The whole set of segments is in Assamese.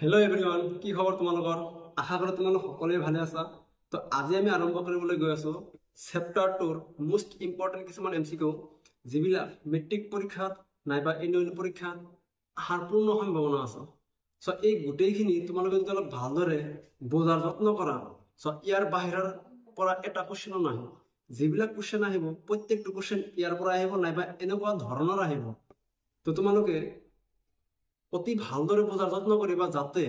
হেল্ল' এভৰিৱান, কি খবৰ তোমালোকৰ? আশা কৰোঁ তোমালোক সকলোৱে ভালে আছা। তো আজি আমি আৰম্ভ কৰিবলৈ গৈ আছো চেপ্টাৰ 2ৰ মোষ্ট ইম্পৰ্টেণ্ট কিছুমান এমচিকিউ, যিবিলাক মেট্ৰিক পৰীক্ষাত নাইবা এনুৱেল পৰীক্ষাত অহাৰ পূৰ্ণ সম্ভাৱনা আছে। চ' এই গোটেইখিনি তোমালোকে যদি অলপ ভালদৰে বুজাৰ যত্ন কৰা, চ' ইয়াৰ বাহিৰৰ পৰা এটা কুৱেশ্যনো নাহে। যিবিলাক কুৱেশ্যন আহিব প্ৰত্যেকটো কুৱেশ্যন ইয়াৰ পৰা আহিব নাইবা এনেকুৱা ধৰণৰ আহিব। তো তোমালোকে অতি ভালদৰে বুজাৰ যত্ন কৰিবা, যাতে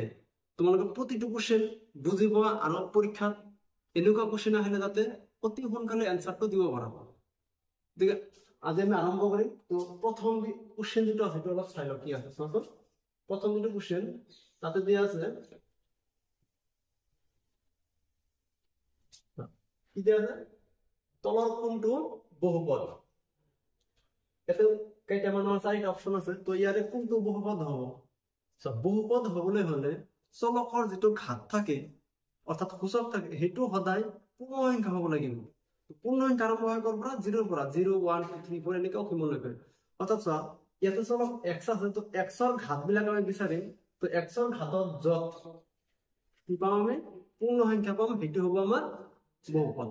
তোমালোকে প্ৰতিটো কুৱেশ্যন বুজি পোৱা আৰু পৰীক্ষাত এনেকুৱা কুৱেশ্যন আহিলে যাতে অতি সোনকালে এনচাৰটো দিব পাৰা। গতিকে আজি আমি আৰম্ভ কৰিম। তো প্ৰথম কুৱেশ্যন যিটো আছে সেইটো অলপ চাই লওঁ কি আছে। চোৱাচোন, প্ৰথম যিটো কুৱেশ্যন তাতে দিয়া আছে কি দিয়া আছে, তলৰ কোনটো বহুপদ। ইয়াতে কেইটামানৰ চাৰিটা অপশ্যন আছে। তো ইয়াৰে কোনটো বহুপদ হ'ব? বহুপদ হ'বলৈ হ'লে চলকৰ যিটো ঘাত থাকে অৰ্থাৎ সূচক থাকে সেইটো সদায় পূৰ্ণ সংখ্যা হ'ব লাগিব। পূৰ্ণ সংখ্যা আৰম্ভ হয় ক'ৰ পৰা? জিৰ'ৰ পৰা। 0 1 2 3 4 এনেকে অসীমলৈকে। অৰ্থাৎ চোৱা, ইয়াতে চলক এক্স আছে, তো এক্সৰ ঘাত বিলাক আমি বিচাৰিম। তো এক্সৰ ঘাতত য'ত কি পাম আমি? পূৰ্ণ সংখ্যা পাম, সেইটো হ'ব আমাৰ বহুপদ।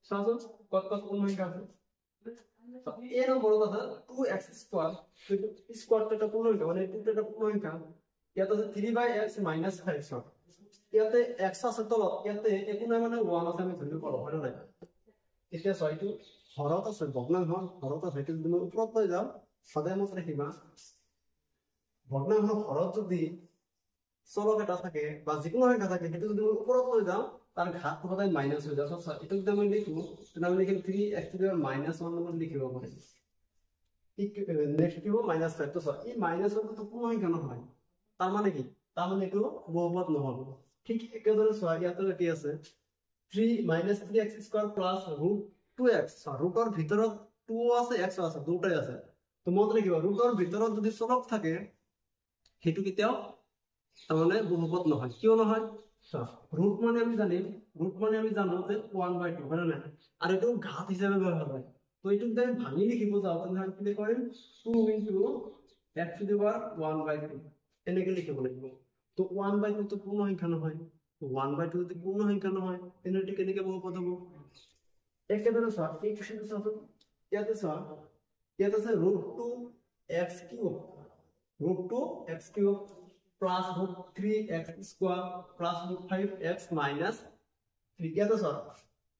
চোৱাচোন ক'ত ক'ত পূৰ্ণ সংখ্যা আছে। এই নম্বৰত আছে 2x square, স্কোৱাৰটো এটা পূৰ্ণ সংখ্যা, মানে টুটো এটা পূৰ্ণ সংখ্যা। ইয়াত আছে 3/x minus 5। ইয়াতে এক্স আছে তলত, ইয়াতে একো নাই মানে 1 আছে, আমি ধৰিব পাৰো, হয় নাই? এতিয়া চোৱা, এইটো হৰত আছে, ভগ্নাংশ হৰত আছে, সেইটো যদি মই ওপৰত লৈ যাওঁ, সদায় মনত ৰাখিবা ভগ্নাংশ হৰত যদি চলক এটা থাকে বা যিকোনো সংখ্যা থাকে, সেইটো যদি মই ওপৰত লৈ যাওঁ তাৰ ঘাতটো সদায় মাইনাছ হৈ যায়। এইটো যদি আমি লিখো তেনে আমি লিখিম 3x minus 1 নম্বৰ লিখিব পাৰিম। নেক্সট কি হ'ব? মাইনাছ 5। তো চোৱা, এই মাইনাছ 1টো পূৰ্ণ সংখ্যা নহয়, তাৰ মানে কি? তাৰ মানে এইটো বহুপদ নহ'ব। ঠিক একেদৰে চোৱা, ইয়াতে কি আছে 3 minus 3x square plus root 2x। ৰুটৰ ভিতৰত 2 আছে, x আছে, দুটাই আছে। তো মনত ৰাখিবা, ৰুটৰ ভিতৰত যদি চলক থাকে সেইটো কেতিয়াও তাৰমানে বহুপদ নহয়। কিয় নহয়? ৰুট মানে আমি জানিম, ৰুট মানে আমি জানো যে 1/2, হয় নে নাই? আৰু এইটো ঘাত হিচাপে ব্যৱহাৰ হয়। তো এইটো যদি আমি ভাঙি লিখিব যাওঁ তেনেহ'লে কি কৰিম? 2 into x to the power 1/2 এনেকে লিখিব লাগিব। তো 1/2 তো পূৰ্ণ সংখ্যা নহয়, 1/2 যদি পূৰ্ণ সংখ্যা নহয় তেনেহ'লে কেনেকে বহুপদ হ'ব? একেদৰে চোৱা, এই কুৱেশ্যনটো চোৱাচোন, ইয়াতে চোৱা, ইয়াত আছে √2x cube, √2x cube plus √3x square plus √5x minus 3। ইয়াতে চোৱা,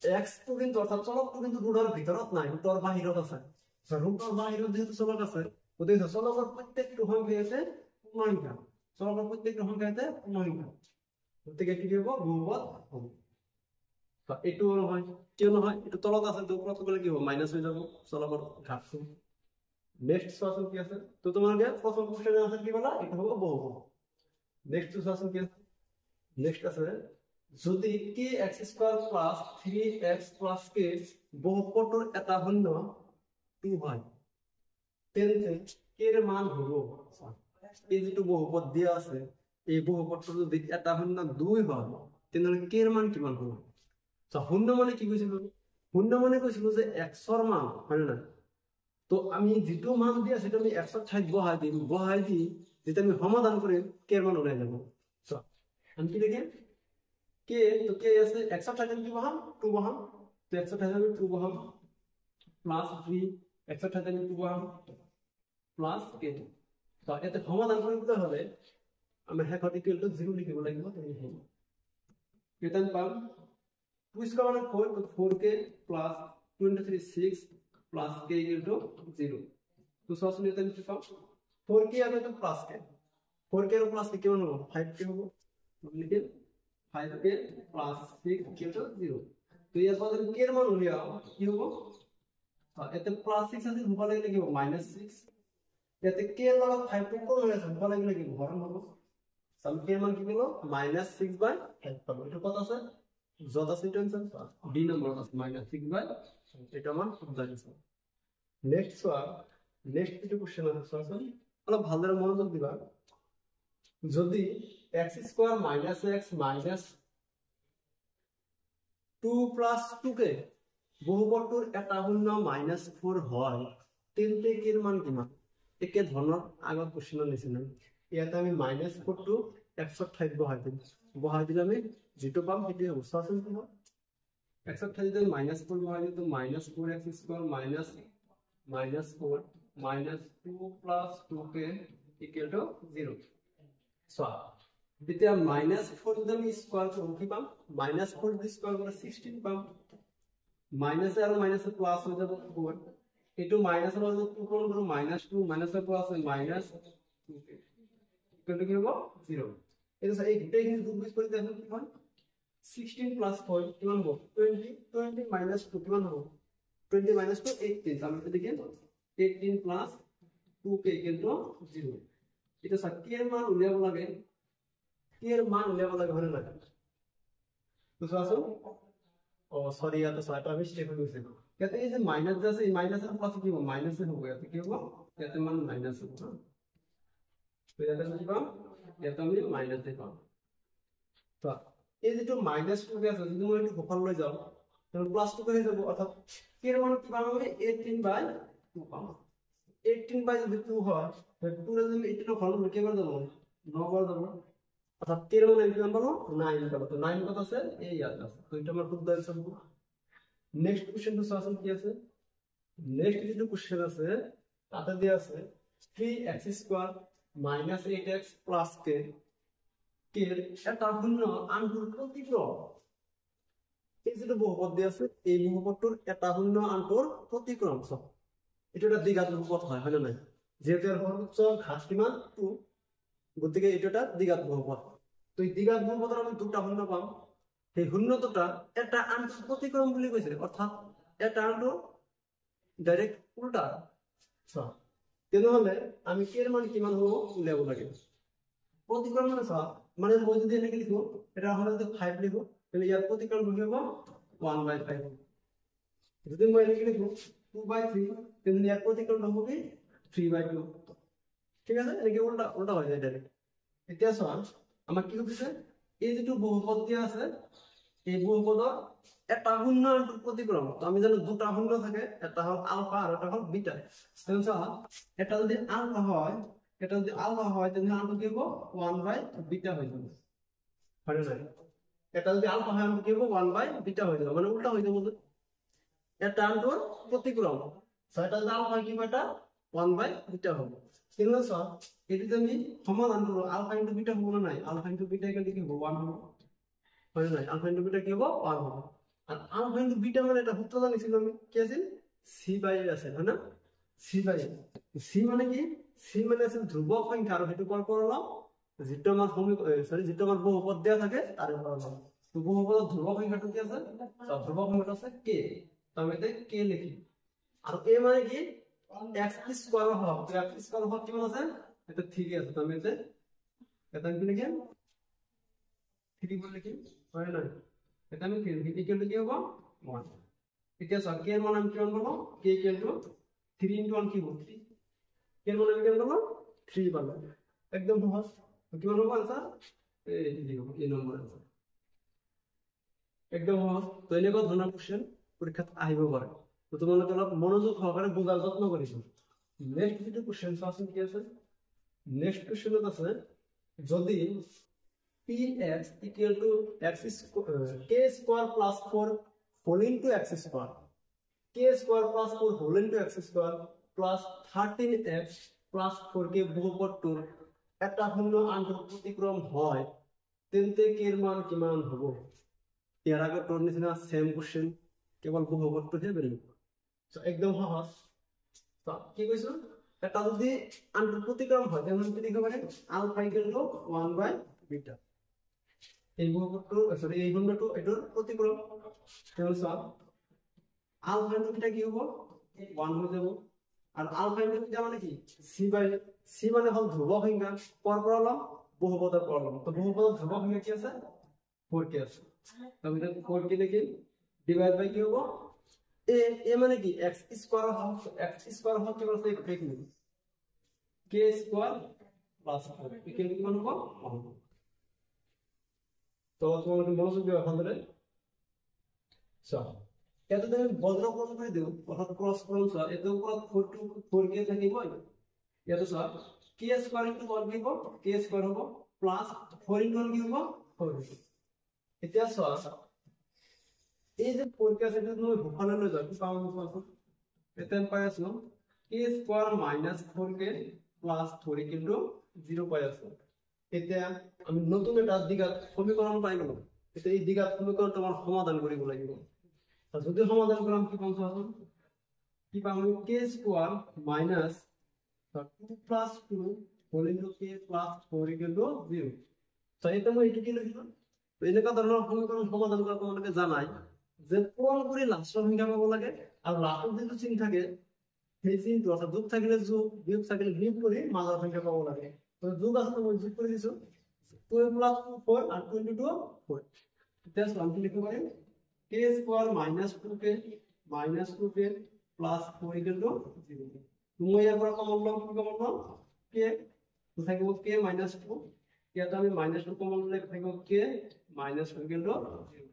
এক্সটো কিন্তু অৰ্থাৎ চলকটো কিন্তু ৰুটৰ ভিতৰত নাই, ৰুটৰ বাহিৰত আছে। ৰুটৰ বাহিৰত যিহেতু চলক আছে, গতিকে চলকৰ প্ৰত্যেকটো সংখ্যা ইয়াতে পূৰ্ণ সংখ্যা, চলকৰ প্ৰত্যেকটো সংখ্যা ইয়াতে পূৰ্ণ সংখ্যা, গতিকে কি হ'ব? বহুপদ হ'ব। এইটোও নহয়, কিয় নহয়? এইটো তলত আছে, তো ওপৰত গ'লে কি হ'ব? মাইনাছ হৈ যাব চলকৰ ঘাতটো। নেক্সট চোৱাচোন কি আছে। তো তোমালোকে প্ৰথম কুৱেশ্যন আছে কি ক'লা? এইটো হ'ব বহুপদ। নেক্সট চোৱাচোন কি আছে। নেক্সট আছে যদি k x square plus 3x plus k বহুপদটোৰ এটা শূন্য 2 হয়, তেন্তে কে ৰ মান হ'ব। এই যিটো বহুপদ দিয়া আছে এই বহুপদটো যদি এটা শূন্য 2 হয় তেনেহ'লে কে ৰ মান কিমান হ'ব? শূন্য মানে কি কৈছিলো? শূন্য মানে কৈছিলো যে এক্সৰ মান, হয় নে নাই? তো আমি যিটো মান দিয়া সেইটো আমি এক্সৰ ঠাইত বহাই দিম, বহাই দি যেতিয়া আমি সমাধান কৰিম কে ৰ মান ওলাই যাব। আমি কি লিখিম? কে, তো কে আছে এক্সৰ ঠাইত আমি কি বহাম? 2 বহাম। তো এক্সৰ ঠাইত আমি 2 বহাম প্লাছ 3, এক্সৰ ঠাইত আমি 2 বহাম প্লাছ কে। তো ইয়াতে সমাধান কৰিবলৈ হ'লে আমি শেষত ইকুৱেল টু 0 লিখিব লাগিব। এতিয়া আমি পাম 2 স্কোয়াৰ মানে 4, 4k plus 23 6 plus k equal to 0। তো চোৱাচোন ইয়াতে আমি কি পাম? 4k আৰু এটা প্লাছ কে, 4k আৰু প্লাছ কে কিমান হ'ব? 5k হ'ব। লিখিম 5k plus 6 equal to 0। তো ইয়াৰ পৰা যদি কে ৰ মান উলিয়াওঁ কি হ'ব? ইয়াতে প্লাছ 6 আছে, সোঁফালে লাগিলে কি হ'ব? মাইনাছ 6। ইয়াতে কে ৰ লগত 5 টো পূৰণ হৈ আছে, সোঁফালে লাগিলে কি হ'ব? হৰণ হ'ব। আমি কে ৰ মান কি পালো? মাইনাছ 6/5 পালো। এইটো ক'ত আছে? য'ত আছে এইটো এনচাৰ ডি নম্বৰত আছে, মাইনাছ 6/5। এইটো আমাৰ শুদ্ধ এনচাৰ। নেক্সট চোৱা, নেক্সট যিটো কুৱেশ্যন আছে চোৱাচোন, অলপ ভালদৰে মনোযোগ দিবা। যদি x square minus x minus 2 plus 2k বহুপদটোৰ এটা শূন্য মাইনাছ 4 হয়, তেন্তে কে ৰ মান কিমান? একে ধৰণৰ আগৰ কুৱেশ্যনৰ নিচিনা। ইয়াতে আমি মাইনাছ 4টো এক্সৰ ঠাইত বহাই দিম। বহাই দিলে আমি যিটো পাম সেইটোৱে হ'ব। চোৱাচোন কি হ'ব, এক্সৰ ঠাইত যদি মাইনাছ ফ'ৰ বহাই দিওঁ, তো minus four x square minus minus four minus two plus two k equal to zero'. চোৱা, তেতিয়া মাইনাছ ফ'ৰ যদি আমি স্কোৱাৰ কৰোঁ কি পাম, মাইনাছ ফ'ৰ যদি স্কোৱাৰ কৰোঁ 16 পাম। মাইনাছে আৰু মাইনাছে প্লাছ হৈ যাব ফ'ৰ। এইটো মাইনাছৰ লগত টু পূৰণ কৰোঁ মাইনাছ টু, মাইনাছৰ প্লাছ মাইনাছ টু কে ইকুৱেল টু কি হ'ব, জিৰ'। এইটো চোৱা, এই গোটেইখিনি যোগ বিয়োগ কৰি দিলে কি হয়, 16 প্লাছ ফ'ৰ কিমান হ'ব, 20, 20 মাইনাছ টু কিমান হ'ব, 20 মাইনাছ টু 18। আমি লিখিম 18 plus two k equal to zero'. এতিয়া চোৱা, কে ৰ মান উলিয়াব লাগে, কে ৰ মান উলিয়াব লাগে হয়নে নহয়? তো চোৱাচোন, অ চৰি, ইয়াতে চোৱা এটা মিষ্টেক হৈ গৈছে। ইয়াতে এই যে মাইনাছ যে আছে, এই মাইনাছৰ প্লাছ কি হ'ব, মাইনাছে হ'ব। ইয়াতে কি হ'ব, ইয়াতে মান মাইনাছ হ'ব। তো ইয়াতে কি পাম, ইয়াতে আমি মাইনাছে পাম। চোৱা, এই যিটো মাইনাছ টু কে আছে, যদি মই এইটো সোঁফালে লৈ যাওঁ তেতিয়াহ'লে প্লাছ টু হৈ যাব। অৰ্থাৎ কে ৰ মান কি পাম আমি, 18/2 পাম। 18 বাই যদি টু হয়, টু যদি আমি এইটিনৰ হৰণ কৰোঁ কেইবাৰ যাব, নবাৰ যাব। অৰ্থাৎ কে ৰ মান আমি কিমান পালো, 9 পালো। তো 9 ক'ত আছে, এই ইয়াত আছে। তো এইটো আমাৰ শুদ্ধ এনচাৰ হ'ব। নেক্সট কুৱেশ্যনটো চোৱাচোন কি আছে। নেক্সট যিটো কুৱেশ্যন আছে তাতে দিয়া আছে three x square minus eight x plus k কেৰ এটা শূন্য আনটোৰ প্ৰতিক্ৰম। এই যিটো বহুপদ দিয়া আছে, এই বহুপদটোৰ এটা শূন্য আনটোৰ প্ৰতিক্ৰম। চব এইটো এটা দ্বিঘাত বহুপদ হয়, হয় নে নাই? যিহেতু ইয়াৰ সৰ্বোচ্চ ঘাত কিমান, টু, গতিকে এইটো এটা দ্বিঘাত বহুপদ। তো এই দ্বিঘাত বহুপদৰ আমি দুটা শূন্য পাম। সেই শূন্য দুটা এটা আনটোৰ প্ৰতিক্ৰম বুলি কৈছে, অৰ্থাৎ এটা আনটো ডাইৰেক্ট উল্টা। চোৱা, তেনেহ'লে আমি কে ৰ মান কিমান হ'ব উলিয়াব লাগে। প্ৰতিক্ৰম মানে চোৱা, মানে মই যদি এনেকে লিখো, এটা হ'লে যদি ফাইভ লিখো, তেন্তে ইয়াৰ প্ৰতিক্ৰম কি হ'ব, 1/5 হ'ব। যদি মই এনেকে লিখো 2/3, তেন্তে ইয়াৰ প্ৰতিক্ৰমটো হ'ব কি, 3/2। ঠিক আছে, এনেকে উল্টা উল্টা হৈ যায় ডাইৰেক্ট। এতিয়া চোৱা, আমাক কি সুধিছে, এই যিটো বহুপদ দিয়া আছে, এই বহুপদৰ এটা শূন্য আনটোৰ প্ৰতিক্ৰম। তো আমি জানো দুটা শূন্য থাকে, এটা হ'ল আলফা আৰু এটা হ'ল বিটা। তেন্তে চোৱা, এটা যদি আলফা হয়, এটা যদি আলফা হয়, তেন্তে আনটো কি হ'ব, 1/বিটা হৈ যাব, হয় নে নাই? এটা যদি আলফা হয়, আনটো কি হ'ব, 1/বিটা হৈ যাব, মানে উল্টা হৈ যাব যে। এটা আনটোৰ প্ৰতিক্ৰম। এটা যদি আলফা হয় কি হ'ব, এটা 1/বিটা হ'ব। তেনেহ'লে চোৱা, এইটো যদি আমি সমাধান কৰোঁ, আলফা ইনটু বিটা হ'ব নে নাই? আলফা ইনটু বিটা ইকুৱেল কি হ'ব, 1 হ'ব, হয় নে নাই? আলফা ইনটু বিটা কি হ'ব, 1 হ'ব। আৰু আলফা ইনটু বিটা মানে এটা সূত্ৰ জানিছিলো আমি, কি আছিল, চি বাই এ আছিল, হয় না? চি বাই এ। চি মানে কি, চি মানে আছিল ধ্ৰুৱক সংখ্যা, আৰু সেইটো কৰ পৰা ল'ম, যিটো আমাৰ চৰি, যিটো আমাৰ বহুপদ দিয়া থাকে তাৰে পৰা ল'ম। তো বহুপদৰ ধ্ৰুৱক সংখ্যাটো কি আছে, ধ্ৰুৱক সংখ্যাটো আছে কে, তো আমি এতিয়া কে লিখিম। আৰু এ মানে কি, এক্স স্কোৱাৰৰ হৰ, তো এক্স স্কোৱাৰৰ হৰ কিমান আছে, এটা থ্ৰী আছে, তো আমি এতিয়া এটা কি লিখিম, থ্ৰী বুলি লিখিম, হয় নে নহয়? এটা আমি থ্ৰী লিখিম, ইকুৱেল টু কি হ'ব, 1। এতিয়া চোৱা, কে ৰ মান আমি কিমান পালো, k equal to three into one কি হ'ব, থ্ৰী। কে ৰ মান আমি কিমান পালো, থ্ৰী পালো। একদম সহজ। কিমান হ'ব আনচাৰ, এই হ'ব এই নম্বৰ আনচাৰ, একদম সহজ। তো এনেকুৱা ধৰণৰ কুৱেশ্যন পৰীক্ষাত আহিব পাৰে, তো তোমালোকে অলপ মনোযোগ সহকাৰে বুজাৰ যত্ন কৰিছো। নেক্সট যিটো কুৱেশ্যন চোৱাচোন কি আছে। নেক্সট কুৱেশ্যনত আছে, যদি p x equal to x k square plus four whole into x square, k square plus four whole into x square plus 13 x plus four k বহুপদটোৰ এটা শূন্য আনটোৰ প্ৰতিক্ৰম হয়, তেন্তে কে ৰ মান কিমান হ'ব? ইয়াৰ আগৰটোৰ নিচিনা ছেম কুৱেশ্যন, কেৱল বহুপদটোহে বেলেগ। একদম সহজ। কি কৈছো, এটা যদি আনটোৰ প্ৰতিক্ৰম হয়, তেনেহ'লে কি লিখিব পাৰিম, alpha equal to 1/beta. এই বহুপদটোৰ, চৰি, এই শূন্যটো এইটোৰ প্ৰতিক্ৰম। তেনেহ'লে চোৱা, আলফা ইনটু বিটা কি হ'ব, 1 হৈ যাব। আৰু আলফা ইনটু বিটা মানে কি, চি বাই চি মানে হ'ল ধ্ৰুৱক সংখ্যা। কৰ পৰা ল'ম, বহুপদৰ পৰা ল'ম। তো বহুপদৰ ধ্ৰুৱক সংখ্যা কি আছে, ফ'ৰ কে আছে। তো আমি ফ'ৰ কে লিখিম, ডিভাইড বাই কি হ'ব, এ, এ মানে কি, x square Har, x square Har কিমান আছে গোটেইখিনি, কে স্কোয়াৰ প্লাছ ফ'ৰ ইকুৱেল কিমান হ'ব, 1। তো তোমালোকে মনোযোগ দিবা ভালদৰে। চোৱা, ইয়াতে আমি বজ্ৰপূৰণ কৰি দিওঁ, অৰ্থাৎ ক্ৰছ পূৰণ। চোৱা, এইটোৰ ওপৰত ফ'ৰ টু ফ'ৰ কে থাকিবই। ইয়াতে চোৱা, কে স্কোৱাৰ ইনটু ওৱান কি হ'ব, কে স্কোৱাৰ হ'ব। প্লাছ ফ'ৰ ইনটু ওৱান কি হ'ব? ফ'ৰ। এতিয়া চোৱা, এই যে ফ'ৰ কে আছে, এইটো মই সোঁফালে লৈ যাওঁ, কি পাওঁ চোৱাচোন। এতিয়া পাই আছো k square minus four k plus four equal to zero পাই আছো। এতিয়া আমি নতুন এটা দ্বিঘাত সমীকৰণ পাই গলো। এতিয়া এই দ্বিঘাত সমীকৰণটো আমাৰ সমাধান কৰিব লাগিব। যদি সমাধান কৰাম কি পাম চোৱাচোন। কি পাম আমি? K square minus two plus two whole into k plus four equal to zero. এতিয়া মই এইটো কি লিখিলো? এনেকুৱা ধৰণৰ সমীকৰণ সমাধান কৰা তোমালোকে জানাই যে পূৰণ কৰি লাষ্টৰ সংখ্যা পাব লাগে আৰু লাষ্টত যিটো চিন থাকে সেই চিনটো, অৰ্থাৎ যোগ থাকিলে যোগ, বিয়োগ থাকিলে বিয়োগ কৰি মাজৰ সংখ্যা পাব লাগে। তো যোগ আছে, মই যোগ কৰি দিছো, টু প্লাছ টু ফ'ৰ আৰু টু ইনটু টু ফ'ৰ। এতিয়া আমি কি লিখিব পাৰিম? K square minus two k minus two k plus four equal to zero. মই ইয়াৰ পৰা কমন ল'ম, কি কমন ল'ম? কে থাকিব, কে মাইনাছ টু। ইয়াত আমি মাইনাছ টু কমন ল'লে থাকিব k minus two equal to zero.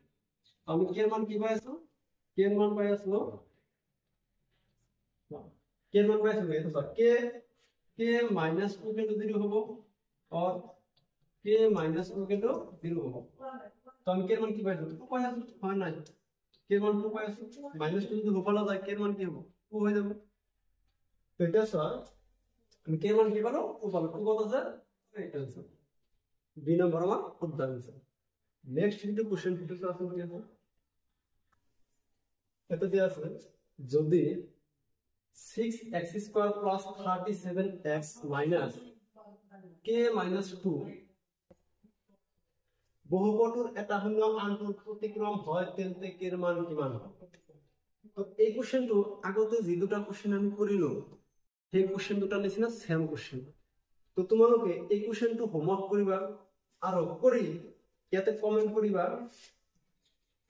আমি কে মান কি পাই আছো? কে মান পাই আছো, কে মান পাই আছো এইটো চোৱা, k k minus two equal to zero হ'ব or k minus two equal to zero হ'ব। তো আমি কে মান কি পাইছো? টু পাই আছো, হয় নাই? কে মান টু পাই আছো। মাইনাছ টু যদি সোঁফালে যায়, কে মান কি হ'ব? টু হৈ যাব। তো এতিয়া চোৱা, আমি কে মান কি পালো? টু পালো। টু কত আছে? এইটো আছে বি নম্বৰ, আমাৰ শুদ্ধ আনসাৰ। নেক্সট যিটো কোশ্চেন, সেইটো চোৱাচোন কি আছে। এটা দিয়া আছে, যদি six x square plus 37 x minus k minus two বহুপদটোৰ এটা শূন্য আনটোৰ প্ৰতিক্ৰম হয়, তেন্তে কেৰ মান কিমান হয়? তো এই কোশ্চেনটো আগতে যি দুটা কোশ্চেন আমি কৰিলো, সেই কোশ্চেন দুটাৰ নিচিনা চেম কোশ্চেন। তো তোমালোকে এই কোশ্চেনটো হোমৱৰ্ক কৰিবা আৰু কৰি ইয়াতে কমেণ্ট কৰিবা।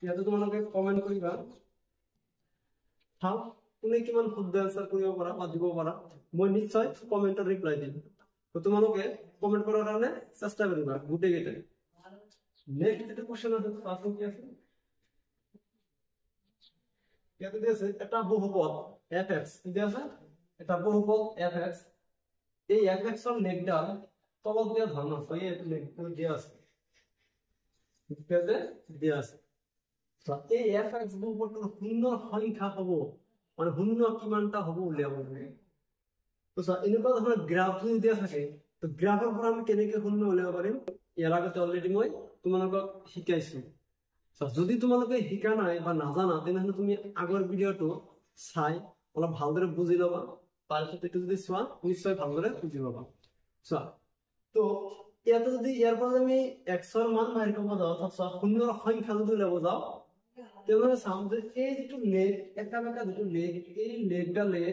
ইয়াতে তোমালোকে কমেণ্ট কৰিবা, চাওঁ কোনে কিমান শুদ্ধ এনচাৰ কৰিব পাৰা বা দিব পাৰা। মই নিশ্চয় কমেণ্টত ৰিপ্লাই দিম। তো তোমালোকে কমেণ্ট কৰাৰ কাৰণে চেষ্টা কৰিবা গোটেইকেইটাই। নেক্সট যিটো কোশ্চেন আছে, চোৱাচোন কি আছে। ইয়াতে দিয়া আছে এটা বহুপদ এফ এক্স। কি দিয়া আছে? এটা বহুপদ এফ এক্স। এই এফ এক্সৰ লেগডাল তলত দিয়া ধৰণৰ আছে। এই লেগটো দিয়া আছে, দিয়া আছে। এই এফ এক্স বহুপদটোৰ শূন্যৰ সংখ্যা হ'ব, মানে শূন্য কিমানটা হ'ব উলিয়াব লাগে। তো চোৱা, এনেকুৱা ধৰণৰ গ্ৰাফ যদি দিয়া থাকে, তো গ্ৰাফৰ পৰা আমি কেনেকে শূন্য উলিয়াব পাৰিম, ইয়াৰ আগতে অলৰেডি মই তোমালোকক শিকাইছো। যদি তোমালোকে শিকা নাই বা নাজানা, তেনেহ'লে তুমি আগৰ ভিডিঅ'টো চাই অলপ ভালদৰে বুজি ল'বা। তাৰপিছত এইটো যদি চোৱা, নিশ্চয় ভালদৰে বুজি পাবা। চোৱা, তো ইয়াতে যদি ইয়াৰ পৰা আমি এক্সৰ মান বাহিৰ কৰিব যাওঁ, অৰ্থাৎ চোৱা শূন্যৰ সংখ্যা যদি উলিয়াব যাওঁ, তেনেহ'লে চাম যে এই যিটো লেগ, একা বেকা যিটো লেগ, এই লেগডালে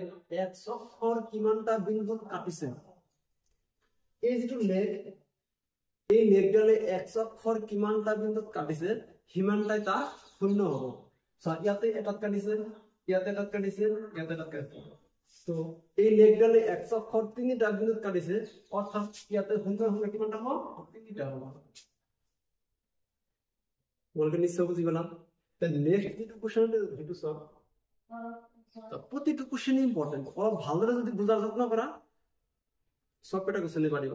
এক্স অক্ষৰ কিমানটা বিন্দুত কাটিছে। এই যিটো লেগ, এই লেগডালে এক্স অক্ষৰ কিমানটা বিন্দুত কাটিছে, সিমানটাই তাৰ শূন্য হ'ব। চোৱা, ইয়াতে এটাত কাটিছে, ইয়াতে এটাত কাটিছে, ইয়াতে এটাত কাটিছে। তো এই লেগডালে এক্স অক্ষৰ তিনিটা বিন্দুত কাটিছে, অৰ্থাৎ ইয়াতে শূন্যৰ সংখ্যা কিমানটা হ'ব? তিনিটা হ'ব। তোমালোকে নিশ্চয় বুজি গ'লা। নেক্সট যিটো কুৱেশ্যন, সেইটো চোৱা। প্ৰতিটো কুৱেশ্যন ইম্পৰ্টেণ্ট, অলপ ভালদৰে যদি বুজাৰ যত্ন কৰা, চবকেইটা কুৱেশ্যনে পাৰিব।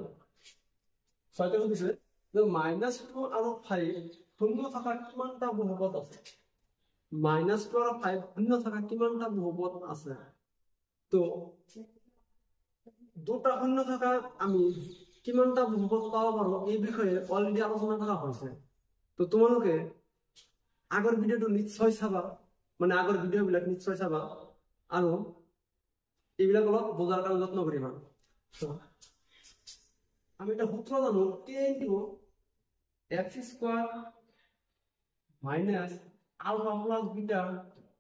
ছয়টা সুধিছে যে মাইনাছ টু আৰু ফাইভ শূন্য থকা কিমানটা বহুপদ আছে? মাইনাছ টু আৰু ফাইভ শূন্য থকা কিমানটা বহুপদ আছে? তো দুটা শূন্য থকা আমি কিমানটা বহুপদ পাব পাৰো, এই বিষয়ে অলৰেডি আলোচনা কৰা হৈছে। তো তোমালোকে আগৰ ভিডিঅ'টো নিশ্চয় চাবা, মানে আগৰ ভিডিঅ'বিলাক নিশ্চয় চাবা আৰু এইবিলাক অলপ বুজাৰ কাৰণে যত্ন কৰিবা। আমি এটা সূত্ৰ জানো, k into x square minus alpha plus beta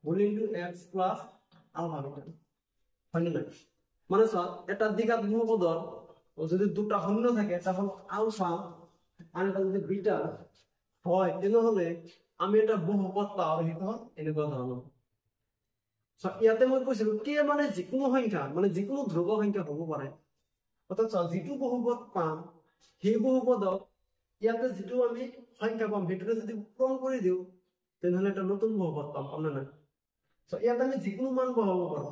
whole into x plus alpha beta, হয়নে নাই? মানে চোৱা, এটা দ্বিঘাত বহুপদৰ যদি দুটা শূন্য থাকে, এটা হ'ল আলফা আৰু এটা যদি বিটা হয়, তেনেহ'লে আমি এটা বহুপদ পাওঁ, সেইটো হ'ল এনেকুৱা ধৰণৰ। ইয়াতে মই কৈছিলো কে মানে যিকোনো সংখ্যা, মানে যিকোনো ধ্ৰুৱ সংখ্যা হ'ব পাৰে। অৰ্থাৎ চোৱা, যিটো বহুপদ পাম সেই বহুপদক ইয়াতে যিটো আমি সংখ্যা পাম সেইটোতে যদি পূৰণ কৰি দিওঁ, তেনেহ'লে এটা নতুন বহুপদ পাম, পাম নে নাই? ইয়াত আমি যিকোনো মান বহাব পাৰো,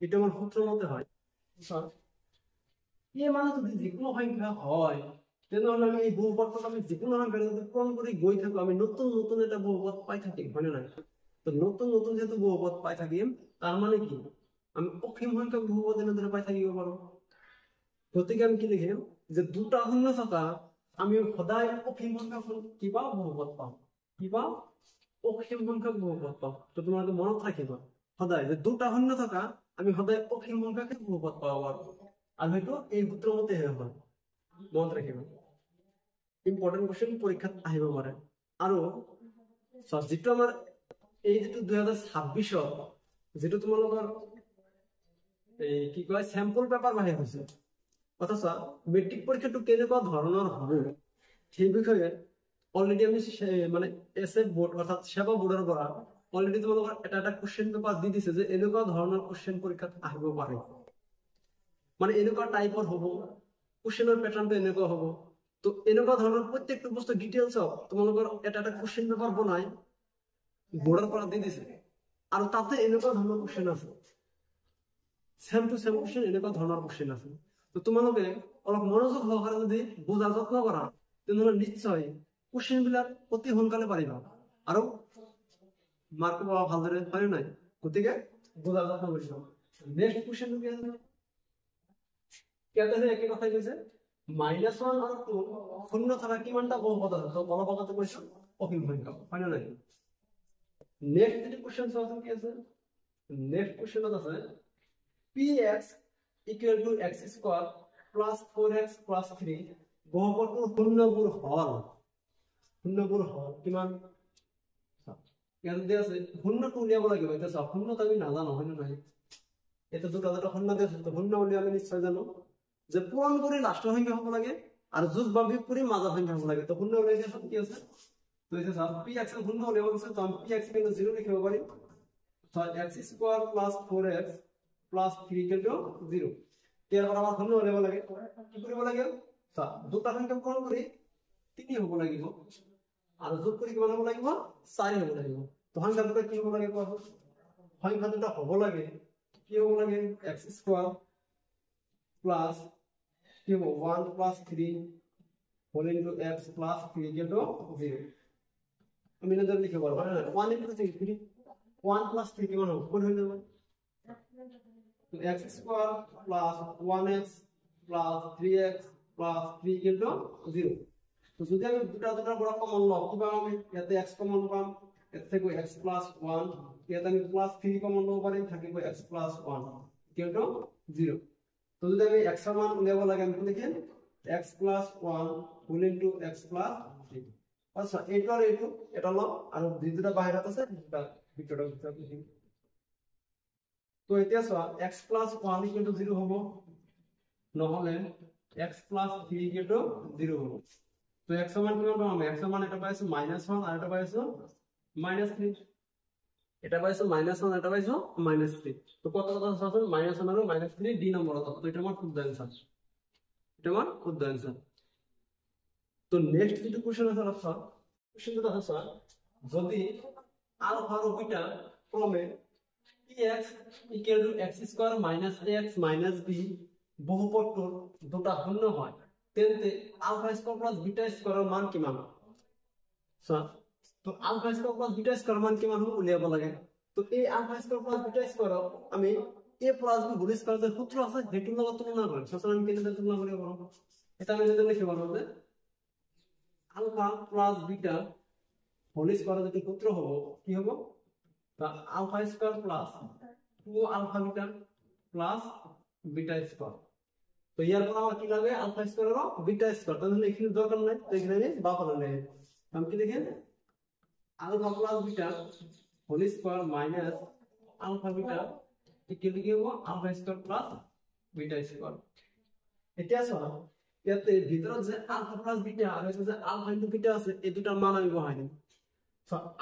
এইটো আমাৰ সূত্ৰ মতে হয়। চোৱা, এই মানে যদি যিকোনো সংখ্যা হয়, তেনেহ'লে আমি এই বহুপদটোক আমি যিকোনো সংখ্যাৰে যদি পূৰণ কৰি গৈ থাকো, আমি নতুন নতুন এটা বহুপদ পাই থাকিম, হয়নে নাই? তো নতুন নতুন যিহেতু বহুপদ পাই থাকিম, তাৰ মানে কি আমি অসীম সংখ্যক বহুপদ এনেদৰে পাই থাকিব পাৰো। গতিকে আমি কি লিখিম যে দুটা শূন্য থকা আমি সদায় অসীম সংখ্যক কি পাওঁ, বহুপদ পাওঁ। কি পাওঁ? অসীম সংখ্যক বহুপদ পাওঁ। তো তোমালোকে মনত ৰাখিবা সদায় যে দুটা শূন্য থকা আমি সদায় অসীম সংখ্যক বহুপদ পাব পাৰো, আৰু সেইটো এই সূত্ৰ মতেহে হয়। মনত ৰাখিবা, ইম্পৰ্টেণ্ট কুৱেশ্যন, পৰীক্ষাত আহিব পাৰে। আৰু যিটো আমাৰ এই যিটো 2026ত যিটো তোমালোকৰ এই কি কয় চেম্পল পেপাৰ বাহিৰ হৈছে, অথচ মেট্ৰিক পৰীক্ষাটো কেনেকুৱা ধৰণৰ হ'ব সেই বিষয়ে অলৰেডি আমি মানে এছ এফ বোৰ্ড অৰ্থাৎ সেৱা বোৰ্ডৰ পৰা অলৰেডি তোমালোকৰ এটা এটা কুৱেশ্যন পেপাৰ দি দিছে যে এনেকুৱা ধৰণৰ কুৱেশ্যন পৰীক্ষাত আহিব পাৰে, মানে এনেকুৱা টাইপৰ হ'ব, কুৱেশ্যনৰ পেটাৰ্ণটো এনেকুৱা হ'ব। তো এনেকুৱা ধৰণৰ প্ৰত্যেকটো বস্তু ডিটেইলছত তোমালোকৰ এটা এটা কুৱেশ্যন পেপাৰ বনাই বোৰ্ডৰ পৰা দি দিছে, আৰু তাতে এনেকুৱা ধৰণৰ কুৱেশ্যন আছে, চেম টু চেম কুৱেশ্যন এনেকুৱা ধৰণৰ কুৱেশ্যন আছে। তো তোমালোকে অলপ মনোযোগ সহকাৰে যদি বুজা যত্ন কৰা, তেনেহ'লে নিশ্চয় কুৱেশ্যন বিলাক অতি সোনকালে পাৰিবা আৰু মাৰ্কো পাবা ভালদৰে, হয় নাই? গতিকে বুজা যত্ন কৰিবা। নেক্সট কুৱেশ্যনটো কি আছে? ইয়াতে একে কথাই কৈছে, -1 আৰু 2 শূন্য থকা কিমানটা বহুপদ আছে? তো অলপ আগতে কৈছো অসীম সংখ্যক, হয় নে নাই? নেক্সট যিটো কুৱেশ্যন চোৱাচোন কি আছে। নেক্সট কুৱেশ্যনত আছে p x equal to x square plus 4x plus 3 বহুপদটোৰ শূন্যবোৰ হল, শূন্যবোৰ হল কিমান? ইয়াত দিয়া আছে শূন্যটো উলিয়াব লাগিব। এতিয়া চাওক শূন্যটো আমি নাজানো, হয় নে নহয়? এতিয়া দুটা দুটা শূন্য দিয়া আছে, শূন্য উলিয়াই আমি নিশ্চয় জানো যে পূৰণ কৰি লাষ্টৰ সংখ্যা হ'ব লাগে আৰু যোগ বা বিয়োগ কৰি মাজৰ সংখ্যা হ'ব লাগে। তো শূন্য উলিয়াই দিয়াচোন কি আছে। তো এতিয়া চাওক পি এক্স শূন্য উলিয়াব দিছে, তো আমি পি এক্স কিন্তু 0 লিখিব পাৰিম। X square plus 4x plus 3 equal to 0। ইয়াৰ পৰা আমাৰ শূন্য উলিয়াব লাগে, কি কৰিব লাগে? দুটা সংখ্যা পূৰণ কৰি 3 হ'ব লাগিব আৰু যোগ কৰি কিমান হ'ব লাগিব? 4 হ'ব লাগিব। তো সংখ্যা দুটা কি হ'ব লাগে কোৱাচোন? সংখ্যা দুটা হ'ব লাগে কি হ'ব লাগে? এক্স স্কোৱাৰ প্লাছ কি হ'ব 1 plus 3 whole into x plus 3 equal to 0। আমি এনেদৰে লিখিব পাৰোঁ, হয় নহয়? 1 ইনটু 3 3, 1 প্লাছ 3 কিমান হ'ব? 4 হৈ যাব। X square plus 1x plus 3x plus 3 equal to 0। তো যদি আমি দুটা দুটাৰ পৰা কমন লওঁ, কি পাম আমি? ইয়াতে x common পাম, ইয়াতে থাকিব x plus 1, ইয়াতে আমি প্লাছ 3 কমন ল'ব পাৰিম, থাকিব x plus 1 equal to 0। তো যদি আমি x ৰ মান উলিয়াব লাগে, আমি কি লিখিম? x plus 1 whole into x plus 3। আচ্ছা, এইটো আৰু এইটো এটা ল'ম আৰু যি দুটা বাহিৰত আছে দুটা ভিতৰত লিখিম। তো এতিয়া চোৱা x plus 1 equal to 0 হ'ব, নহ'লে x plus 3 equal to 0 হ'ব। তো x ৰ মান কিমান পাম আমি? x ৰ মান এটা পাইছো -1 আৰু এটা পাইছো -3, এটা পাইছো -1 এটা পাইছো -3। তো কত কত আছে? -1 আৰু -3 ডি নম্বৰত। তো এটা আমাৰ শুদ্ধ আনসাৰ, এটা আমাৰ শুদ্ধ আনসাৰ। তো নেক্সট যেটো কোশ্চেন আছে অলপ চোৱা, কোশ্চেনটো আছে চোৱা, যদি আলফা আৰু বিটা ক্ৰমে px equal to x square minus ax minus b বহুপদটোৰ দুটা শূন্য হয়, তেন্তে আলফা স্কোয়াৰ প্লাছ বিটা স্কোয়াৰৰ মান কিমান? চোৱা, তো আলফা স্কোয়াৰ প্লাছ বিটা স্কোয়াৰৰ মান কিমান হ'ব উলিয়াব লাগে। তো এই আলফা স্কোয়াৰ প্লাছ বিটা স্কোয়াৰক আমি a plus b whole square যে সূত্ৰ আছে সেইটোৰ লগত তুলনা কৰিম। চোৱাচোন আমি কেনেদৰে তুলনা কৰিব পাৰোঁ। এটা আমি এনেদৰে লিখিব পাৰোঁ যে alpha plus beta whole square যিটো সূত্ৰ হ'ব কি হ'ব? Alpha square plus 2 alpha beta plus beta square. তো ইয়াৰ পৰা আমাৰ কি লাগে? আলফা স্কোয়াৰ আৰু বিটা স্কোয়াৰ। তেনেহ'লে এইখিনি দৰকাৰ নাই, তো এইখিনি আমি বাওঁফালে লৈ আহিম। আমি কি লিখিম? Alpha plus beta whole square minus alpha beta equal কি হ'ব? Alpha square plus beta square. এতিয়া চোৱা, ইয়াতে ভিতৰত যে আলফা প্লাছ বিটা আৰু যে আলফা ইনটু বিটা আছে, এই দুটাৰ মান আমি বহাই দিম।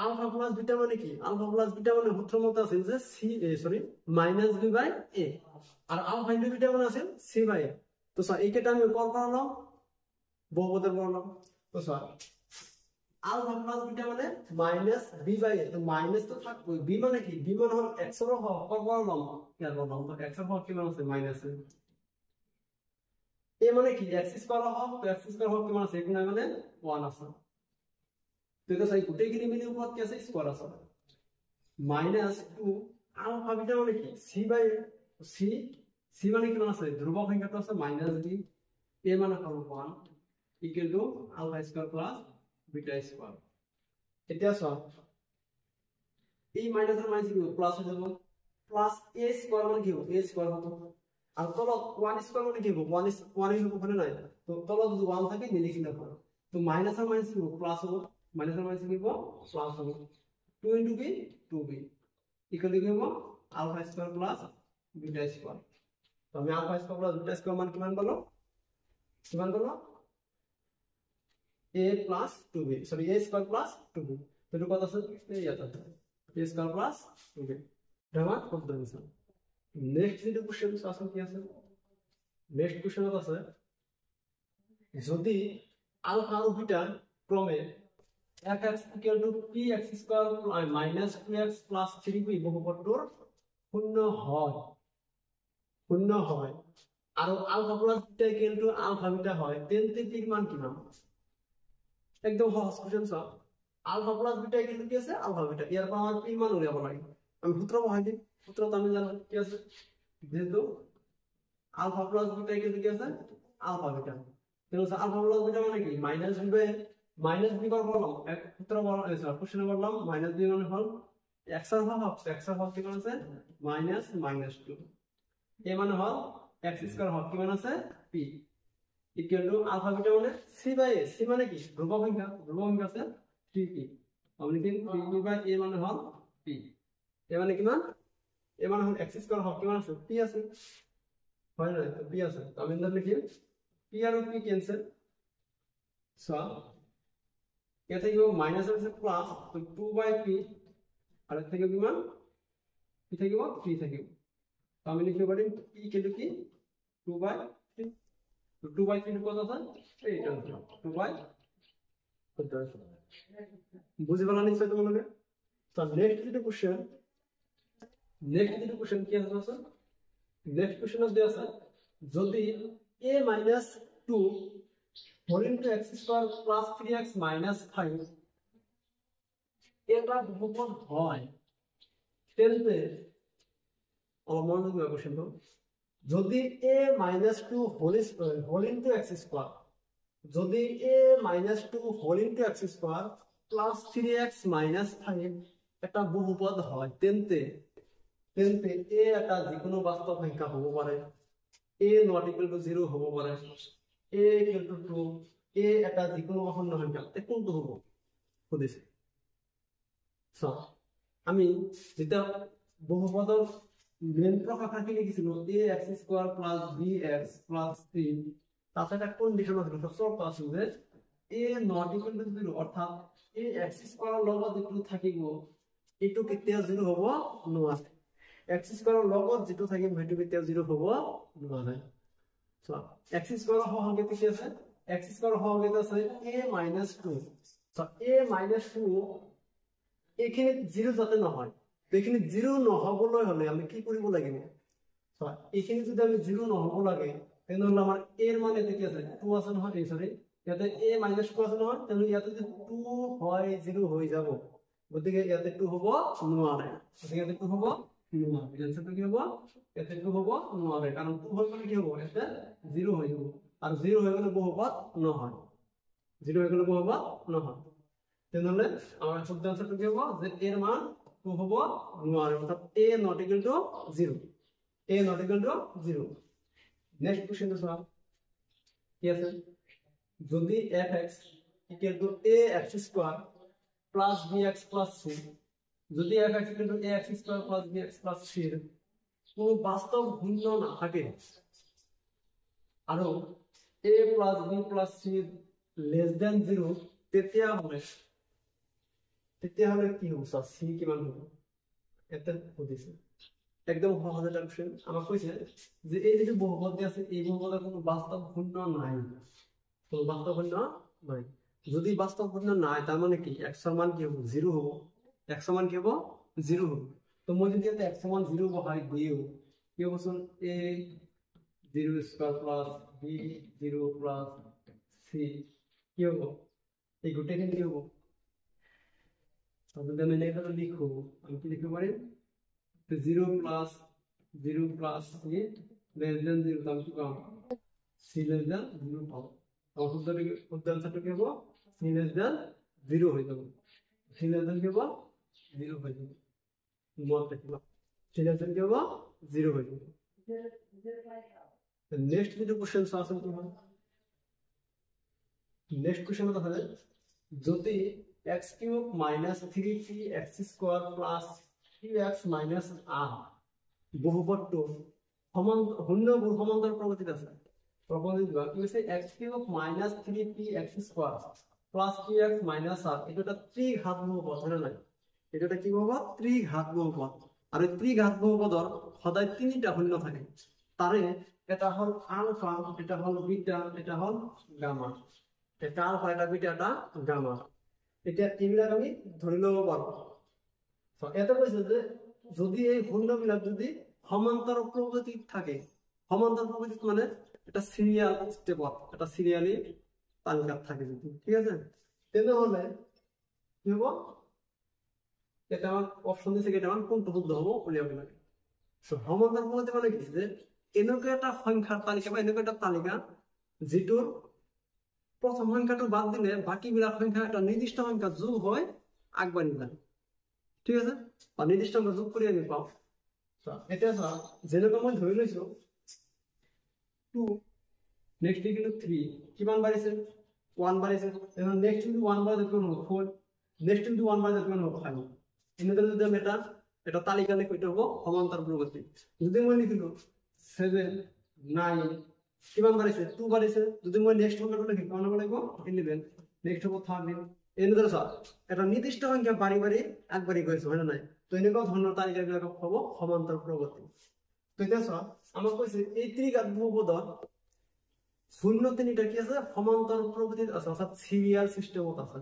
আলফা প্লাছ বিটা মানে কি? আলফা প্লাছ বিটা মানে সূত্র মতে আছিল যে c sorry minus b by a, আৰু আলফা ইনটু বিটা মানে আছিল সি বাই এ। তো চোৱা, এইকেইটা আমি কৰ পৰা লম? বহুপদৰ পৰা ল'ম। তো চোৱা, আলফা প্লাছ বিটা মানে মাইনাছ বি বাই এ, তো মাইনাছটো থাকবই। বি মানে কি? বি মানে হ'ল এক্স ৰ সহগ। কৰ পৰা ল'ম? ইয়াৰ পৰা ল'ম। তো এক্স ৰ সহগ কিমান আছে? মাইনাছ এ। এ মানে কি এক্স স্কোৱাৰ হওক, এক্স স্কোৱাৰ হওক কিমান আছে? একো নাই, মানে ওৱান আছে। তো এতিয়া চাই গোটেইখিনি মিলি ওপৰত কি আছে? স্কোৱাৰ আছে। মাইনাছ টু আলফা বিটা মানে কি? চি বাই চি। চি মানে কিমান আছে? ধ্ৰুৱক সংখ্যাটো আছে মাইনাছ বি, এ মানে হ'ল one, equal to alpha square plus beta square. এতিয়া চোৱা, এই মাইনাছ আৰু মাইনাছ কি হ'ব? প্লাছ হৈ যাব। প্লাছ এ স্কোৱাৰ মানে কি হ'ব? এ স্কোৱাৰ হ'ব। আৰু তলত ওৱান স্কোৱাৰ মানে কি হ'ব? ওৱান ওৱান হ'ব, হয়নে নাই? তো তলত যদি ওৱান থাকে নিলিখিলে হয়। তো মাইনাছ আৰু মাইনাছ কি হ'ব? প্লাছ হ'ব। মাইনাছ আৰু মাইনাছ কি হ'ব? প্লাছ হ'ব। Two into b, two b, equal to কি হ'ব? Alpha square plus beta square. তো আমি alpha square plus beta square মান কিমান পালো? কিমান পালো? A plus two b, sorry, a square plus two b. এইটো কত আছে? ইয়াত আছে a square plus two b. এটা আমাৰ শুদ্ধ হৈছে। নেক্সট যিটো কুৱেশ্যন চোৱাচোন কি আছে। নেক্সট কুৱেশ্যনত আছে, যদি আলফা আৰু বিটা ক্ৰমে f x equal to p x square minus two x plus three p বহুপদটোৰ শূন্য হয় আৰু alpha plus beta equal to alpha beta হয়, তেন্তে পিৰ মান কিমান? একদম সহজ কুৱেশ্যন। চোৱা, alpha plus beta equal to কি আছে? আলফা বিটা। ইয়াৰ পৰা আমাৰ পিৰ মান উলিয়াব লাগে। আমি সূত্ৰ বহাই দিম। সূত্ৰত আমি জানো কি আছে? যিহেতু alpha plus beta equal to কি আছে? আলফা বিটা। তেনেহ'লে আলফা প্লাছ বিটা মানে কি? Minus b by minus b বললাম, এক সূত্র কোশ্চেনে বললাম, মাইনাস বি মানে হল এক্স এর হব। এক্স এর হব কিমান আছে? Minus minus two. এ মানে হল এক্স স্কোয়ার হব কিমান আছে? P, equal to alpha beta মানে চি বাই এ। চি মানে কি? ধ্ৰুৱক সংখ্যা। ধ্ৰুৱক সংখ্যা আছে থ্ৰী পি। আমি লিখিম থ্ৰী পি বাই এ মানে হল পি। এ মানে কিমান? এ মানে হল এক্স স্কোয়াৰ হব কিমান আছে? পি আছে, হয় নাই? পি আছে। তো আমি লিখিম পি আৰু পি কেনচেল। চোৱা, ইয়াত থাকিব মাইনাছ আছে প্লাছ, টু বাই পি, আৰু ইয়াত থাকিব কিমান? পি থাকিব, থ্ৰী থাকিব। তো আমি লিখিব পাৰিম পি কিন্তু কি? Two by three. Two by three ক'ত আছে? এইটো টু বাই। বুজি পালা নিশ্চয় তোমালোকে। তো নেক্সট যিটো কুৱেশ্যন কি আছে চোৱাচোন। নেক্সট কুৱেশ্যনত দিয়া আছে, যদি a minus two whole into x square plus three x minus five এটা বহুপদ হয়, তেন্তে, অলপ মনোযোগ দিয়া কুৱেশ্যনটো, যদি a minus two whole into x square, যদি a minus two whole into x square plus three x minus five এটা বহুপদ হয়, তেন্তে এ এটা যিকোনো বাস্তৱ সংখ্যা হ'ব পাৰে, a not equal to zero হ'ব পাৰে, a equal to two, a এটা যিকোনো অশূন্য সংখ্যা, তে কোনটো হ'ব সুধিছে। চোৱা, আমি যেতিয়া বহুপদৰ মেইন প্ৰকাশাখিনি লিখিছিলো, a x square plus b x plus three, তাতে এটা কণ্ডিশ্যন আছিল, চৰ্ত আছিল যে a not equal to zero, অৰ্থাৎ এই এক্স স্কোৱাৰৰ লগত যিটো থাকিব এইটো কেতিয়াও জিৰ' হ'ব নোৱাৰে। এক্স স্কোৱাৰৰ লগত যিটো থাকিব সেইটো কেতিয়াও জিৰ' হ'ব নোৱাৰে। চোৱা, এক্স স্কোৱাৰৰ সহগ কি আছে? এক্স স্কোৱাৰৰ সহগ আছে এ মাইনাছ টু। চোৱা, এ মাইনাছ টু এইখিনিত জিৰ' যাতে নহয়, এইখিনিত জিৰ' নহ'বলৈ হ'লে আমি কি কৰিব লাগিব? চোৱা, এইখিনি যদি আমি জিৰ' নহ'ব লাগে, তেনেহ'লে আমাৰ এৰ মান ইয়াতে কি আছে? টু আছে নহয়? এই চৰি, ইয়াতে এ মাইনাছ টু আছে নহয়? তেনেহ'লে ইয়াতে যদি টু হয় জিৰ' হৈ যাব। গতিকে ইয়াতে টু হ'ব নোৱাৰে। গতিকে ইয়াতে টু হ'ব নোৱাৰে। এনচাৰটো কি হ'ব? ইয়াতে টু হ'ব নোৱাৰে, কাৰণ টু হৈ গ'লে কি হ'ব? ইয়াতে জিৰ' হৈ যাব আৰু জিৰ' হৈ গ'লে বহুপদ নহয়। জিৰ' হৈ গ'লে বহুপদ নহয়। তেনেহ'লে আমাৰ শুদ্ধ এনচাৰটো কি হ'ব যে এৰ মান টু হ'ব নোৱাৰে, অৰ্থাৎ a not equal to zero, a not equal to zero. Next কুৱেশ্যনটো চোৱা কি আছে। যদি f x equal to a x square plus b x plus c, যদি f x equal to a x square plus b x plus চিৰ কোনো বাস্তৱ শূন্য নাথাকে আৰু a plus b plus c less than zero, তেতিয়াহ'লে কি হ'ব? চোৱা, চি কিমান হ'ব ইয়াতে সুধিছে। একদম সহজ এটা কুৱেশ্যন। আমাক কৈছে যে এই যিটো বহুপদ আছে, এই বহুপদৰ কোনো বাস্তৱ শূন্য নাই। কোনো বাস্তৱ শূন্য নাই। যদি বাস্তৱ শূন্য নাই, তাৰ মানে কি? এক্সৰ মান কি হ'ব? জিৰ' হ'ব। এক্সৰ মান কি হ'ব? জিৰ' হ'ব। তো মই যদি ইয়াতে এক্সৰ মান জিৰ' বহাই দিওঁ, কি হ'বচোন? A zero square plus B zero plus C কি হ'ব? এই গোটেইখিনি কি হ'ব? যদি আমি এনেকৈ লিখো, আমি কি লিখিব পাৰিম? Zero plus zero plus C less than zero, আমি কি পাম? চি লেছ দেন জিৰ' পাম। আমাৰ শুদ্ধ এনচাৰটো কি হ'ব? চি লেছ দেন জিৰ' হৈ যাব। চি লেছ দেন কি হ'ব? জিৰ' হৈ যাব। মনত ৰাখিবা, চি লেছ দেন কি হ'ব? জিৰ' হৈ যাব। নেক্সট যিটো কুৱেশ্যন চোৱাচোন কি হয়। নেক্সট কুৱেশ্যনত আছে, যদি x cube minus three p x square plus three x minus r বহুপদটো সমান শূন্যবোৰ সমান্তৰ প্ৰগতিত আছে। প্ৰগতি দিবা কি কৈছে? X cube minus three p x square plus three x minus r, এইটো এটা ত্ৰিঘাত বহুপদ, হয় নে নাই? এইটো এটা কি বহুপদ? ত্ৰিঘাত বহুপদ। আৰু ত্ৰিঘাত বহুপদৰ সদায় তিনিটা শূন্য থাকে। তাৰে এটা হ'ল আলফা, এটা হ'ল বিটা, এটা হ'ল গামা। এটা আলফা, এটা বিটা, এটা গামা। এতিয়া এইবিলাক আমি ধৰি ল'ব পাৰো। এটা কৈছে যে যদি এই শূন্যবিলাক যদি সমান্তৰ প্ৰগতিত থাকে, সমান্তৰ প্ৰগতিত মানে এটা চিৰিয়াল ষ্টেপত, এটা চিৰিয়ালি তালিকাত থাকে যদি, ঠিক আছে, তেনেহ'লে কি হ'ব? কেইটামান অপশ্যন দিছে, কেইটামান কোনটো শুদ্ধ হ'ব উলিয়াব লাগে। সমান্তৰ প্ৰগতি মানে কি? যে এনেকুৱা এটা সংখ্যাৰ তালিকা বা এনেকুৱা এটা তালিকা যিটোৰ প্ৰথম সংখ্যাটো বাদ দিলে বাকীবিলাক সংখ্যা এটা নিৰ্দিষ্ট সংখ্যা যোগ হৈ আগবাঢ়ি যায়, ঠিক আছে, বা নিৰ্দিষ্ট সংখ্যা যোগ কৰি আমি পাওঁ। এতিয়া চোৱা, যেনেকুৱা মই ধৰি লৈছো টু, নেক্সট লিখিলো থ্ৰী, কিমান বাঢ়িছে? ওৱান বাঢ়িছে। নেক্সট যদি ওৱান বাঢ়ে কিমান হ'ব? ফ'ৰ। নেক্সট যদি ওৱান বাঢ়ে কিমান হ'ব? ফাইভ। এনেদৰে যদি আমি এটা তালিকা লিখো, এইটো হ'ব সমান্তৰ প্ৰগতি। যদি মই লিখিলো ছেভেন নাইন, কিমান বাঢ়িছে? টু বাঢ়িছে। যদি মই নেক্সট সংখ্যাটো লিখিম কিমান হ'ব লাগিব? 11। নেক্সট হ'ব 13। এনেদৰে চোৱা, এটা নিৰ্দিষ্ট সংখ্যা বাঢ়ি বাঢ়ি আগবাঢ়ি গৈছে, হয় নে নাই? তো এনেকুৱা ধৰণৰ তালিকাবিলাক হ'ব সমান্তৰ প্ৰগতি। তো এতিয়া চোৱা, আমাক কৈছে এই ত্ৰিঘাত বহুপদত শূন্য তিনিটা কি আছে? সমান্তৰ প্ৰগতিত আছে, অৰ্থাৎ চিৰিয়েল চিষ্টেমত আছে।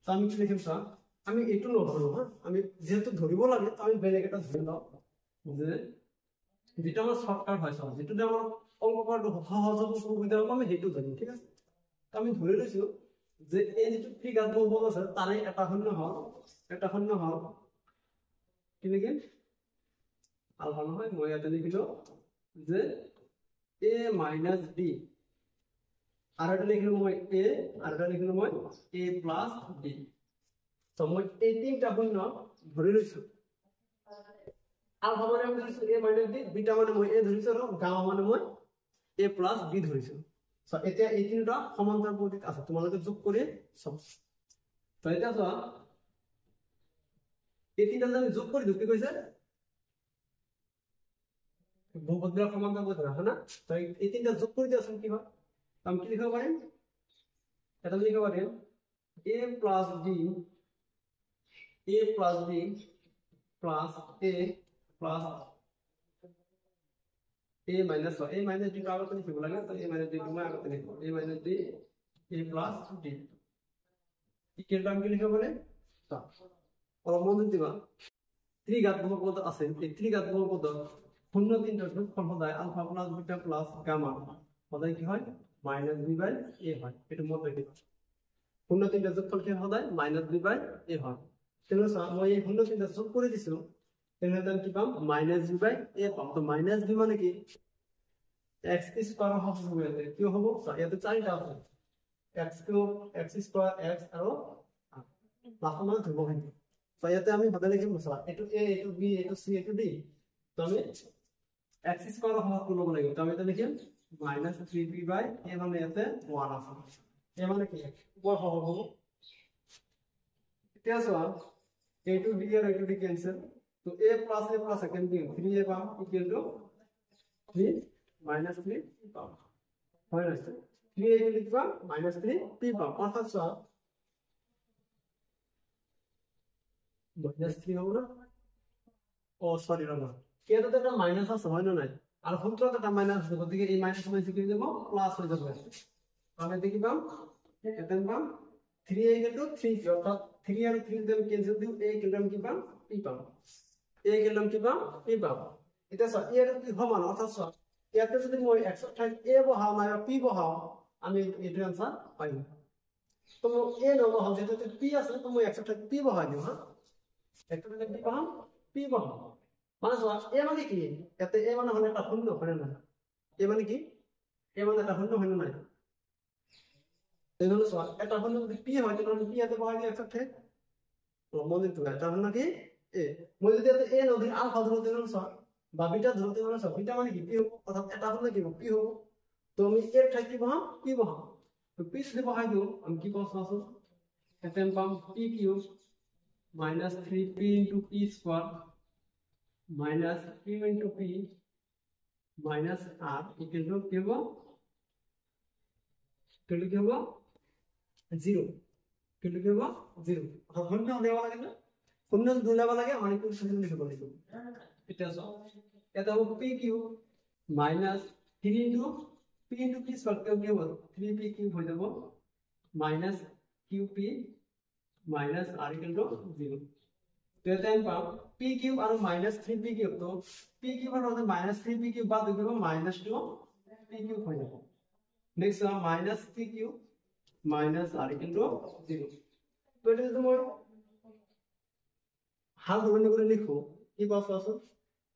তো আমি কি লিখিম চোৱা, আমি এইটো নধৰো, হা, আমি যিহেতু ধৰিব লাগে, তো আমি বেলেগ এটা ধৰি লওঁ যে যিটো আমাৰ চৰ্টকাট হয়, চোৱা, যিটো আমাৰ অংক কৰাটো সহজ হ'ব, সুবিধা হ'ব, আমি সেইটো ধৰিম, ঠিক আছে। তো আমি ধৰি লৈছো যে এই যিটো ত্ৰিঘাত বহুপদ আছে তাৰে এটা শূন্য হ'ল কি লিখিম? আলফা নহয়, মই ইয়াতে লিখিলো যে এ মাইনাছ ডি, আৰু এটা লিখিলো মই এ, আৰু এটা লিখিলো মই এ প্লাছ ডি। তো মই এই তিনিটা শূন্য ধৰি লৈছো। আলফা মানে আমি ধৰিছো এ মাইনাছ ডি, বিটা মানে মই এ ধৰিছো, আৰু গামা মানে মই এ প্লাছ বি ধৰিছো। এতিয়া এই তিনিটা সমান্তৰ প্ৰগতিত আছে, তোমালোকে যোগ কৰি চব। তো এতিয়া চোৱা, এই তিনিটা যদি আমি যোগ কৰি দিওঁ, কি কৈছে? বহুপদবিলাক সমান্তৰ প্ৰগতিত আছে না? তো এই তিনিটা যোগ কৰি দিয়াচোন কি হয়? আমি কি লিখিব পাৰিম? এটা লিখিব পাৰিম A plus D, A plus D plus A plus A minus, A minus ডিটো আগতে লিখিব লাগে, তো এ মাইনাছ ডিটো মই আগতে লিখিব, A minus D A plus D equal to আমি কি লিখিব পাৰিম? অলপ মনোযোগ দিবা। ত্ৰিঘাত বহুপদ আছে, এই ত্ৰিঘাত বহুপদত শূন্য তিনিটাৰ যোগফল সদায় alpha plus beta plus gamma সদায় কি হয়? মাইনাছ বি বাই এ হয়। এইটো মনত ৰাখিবা, শূন্য তিনিটা যোগফল কি সদায় মাইনাছ বি বাই এ হয়। তেনেহ'লে চোৱা, মই এই শূন্য তিনিটা যোগ কৰি দিছো, তেনেহ'লে আমি কি পাম? মাইনাছ বি বাই এ পাম। তো মাইনাছ বি মানে কি? এক্স স্কোৱাৰ হ'ব। ইয়াতে কি হ'ব? ইয়াতে চাৰিটা আছে, x cube, x square, x আৰু লাষ্টত মানে ধ্ৰুৱক সংখ্যা। তো ইয়াতে আমি সদায় লিখিম, চোৱা, এইটো এ, এইটো বি, এইটো চি, এইটো ডি। তো আমি এক্স স্কোৱাৰৰ সহগটো ল'ব লাগিব। তো আমি এটা লিখিম minus three p by a, মানে ইয়াতে ওৱান আছে, এ মানে কি? ওপৰ সহগ হ'ব। এতিয়া চোৱা, এইটো বি আৰু এইটো ডি কেনচেল, তো এ প্লাছ কেনচেল, থ্ৰী এ পাম equal to three minus three p পাম, হয় নাই? থ্ৰী এ ইকুৱেল টু পাম মাইনাছ থ্ৰী পি পাম। অৰ্থাৎ চোৱা, মাইনাছ থ্ৰী হ'ব না? অ চৰি, ৰ'বা, ইয়াতে এটা মাইনাছ আছে, হয় নে নাই? আৰু সূত্ৰত এটা মাইনাছ আছে, গতিকে এই মাইনাছ মাইনাছ কি হৈ যাব? প্লাছ হৈ যাব। আমি এতিয়া কি পাম? ইয়াতে পাম three a equal to three p, অৰ্থাৎ থ্ৰী আৰু থ্ৰী যদি আমি কেনচেল দিওঁ, এ ইকুৱেল টু আমি কি পাম? পি পাম। এ ইকুৱেল টু আমি কি পাম? পি পাম। এতিয়া চোৱা, এ আৰু পি সমান, অৰ্থাৎ চোৱা, ইয়াতে যদি মই এক্সৰ ঠাইত এ বহাওঁ নাইবা পি বহাওঁ, আমি এইটো এনচাৰ পাই যাম। তো মই এ নবহাওঁ, যিহেতু পি আছে, তো মই এক্সৰ ঠাইত পি বহাই দিওঁ। হা, এক্সৰ ঠাইত কি বহাম? পি বহাম। মানে চোৱা, এ মানে কি? ইয়াতে এ মানে হ'লে এটা শূন্য, হয়নে নহয়? এ মানে কি? এ মানে এটা শূন্য, হয়নে নাই? তেনেহ'লে চোৱা, এটা শূন্য যদি পি হয়, তেনেহ'লে পি ইয়াতে বহাই দিওঁ এক্সৰ ঠাইত। মন দিবা, এটা শূন্য কি এ। মই যদি ইয়াতে এ নধৰি আলফা ধৰো, তেনেহ'লে চোৱা, বা বিটা ধৰো, তেনেহ'লে চোৱা, বিটা মানে কি? পি হ'ব। অৰ্থাৎ এটা শূন্য কি হ'ব? পি হ'ব। তো আমি এৰ ঠাইত কি বহাম? পি বহাম। তো পি যদি বহাই দিওঁ, আমি কি পাওঁ চোৱাচোন। ইয়াতে আমি পাম P cube minus three P into P square minus Q into P minus R equal to কি হ'ব? ইকুৱেল টু কি হ'ব? জিৰ'। ইকুৱেল টু কি হ'ব? জিৰ'। অৰ্থাৎ শূন্য উলিয়াব লাগে না? শূন্য যদি উলিয়াব লাগে, আমাৰ ইকুৱেশ্যন লিখিব লাগিব। এতিয়া চোৱা, ইয়াতে হ'ব P cube minus three into P into P square কি হ'ব? থ্ৰী পি কিউব হৈ যাব minus Q P minus R equal to zero. তো ইয়াতে আমি পাম পি কিউব আৰু মাইনাছ থ্ৰী পি কিউব। তো পি কিউবৰ লগতে মাইনাছ থ্ৰী পি কিউব বাদ হৈ যাব, মাইনাছ টু পি কিউব হৈ যাব। Next minus P cube minus R equal to zero. তো এটা যদি মই সাল সলনি কৰি লিখো, কি পাওঁ চোৱাচোন।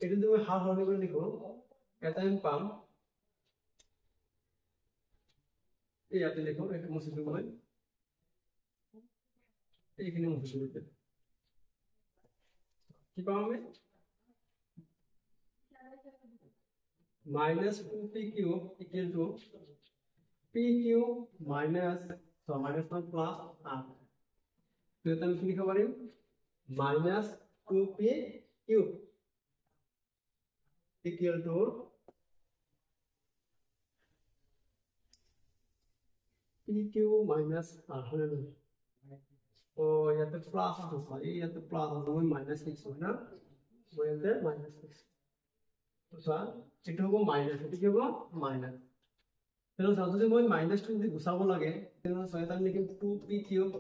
এইটো যদি মই সাল সলনি কৰি লিখো, এটা আমি পাম, ইয়াতে লিখো, এইটো মুছি দিওঁ মই, এইখিনি মুছি দিওঁ। কি পাম আমি? Minus two P cube equal to P cube minus, minus one plus R. তো এটা আমি কি লিখিব পাৰিম? Minus two P cube equal to P Q minus R, হয় নে? ও, ইয়াতে প্লাস আছে, এই ইয়াতে প্লাস আছে, মই মাইনাস লিখছো না, মই ইয়াতে মাইনাস লিখছো। চোৱা, এইটো হ'ব মাইনাস, এইটো কি হ'ব? মাইনাস। তেনেহ'লে চোৱা, যদি মই মাইনাছটো যদি গুচাব লাগে, তেনেহ'লে চোৱা, ইয়াতে আমি লিখিম টু পি কিউব,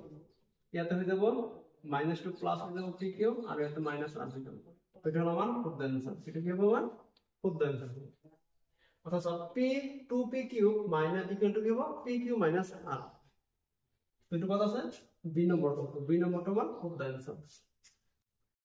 ইয়াতে হৈ যাব মাইনাছ টু প্লাছ হৈ যাব পি কিউব, আৰু ইয়াতে মাইনাছ আৰ হৈ যাব। এইটো হ'ল আমাৰ শুদ্ধ এনচাৰ। এইটো কি হ'ব? আমাৰ শুদ্ধ এনচাৰ। অৰ্থাৎ চোৱা, P two P cube minus equal to কি হ'ব? P cube minus R. এইটো ক'ত আছে? বি নম্বৰটো। বি নম্বৰটো আমাৰ শুদ্ধ এনচাৰ।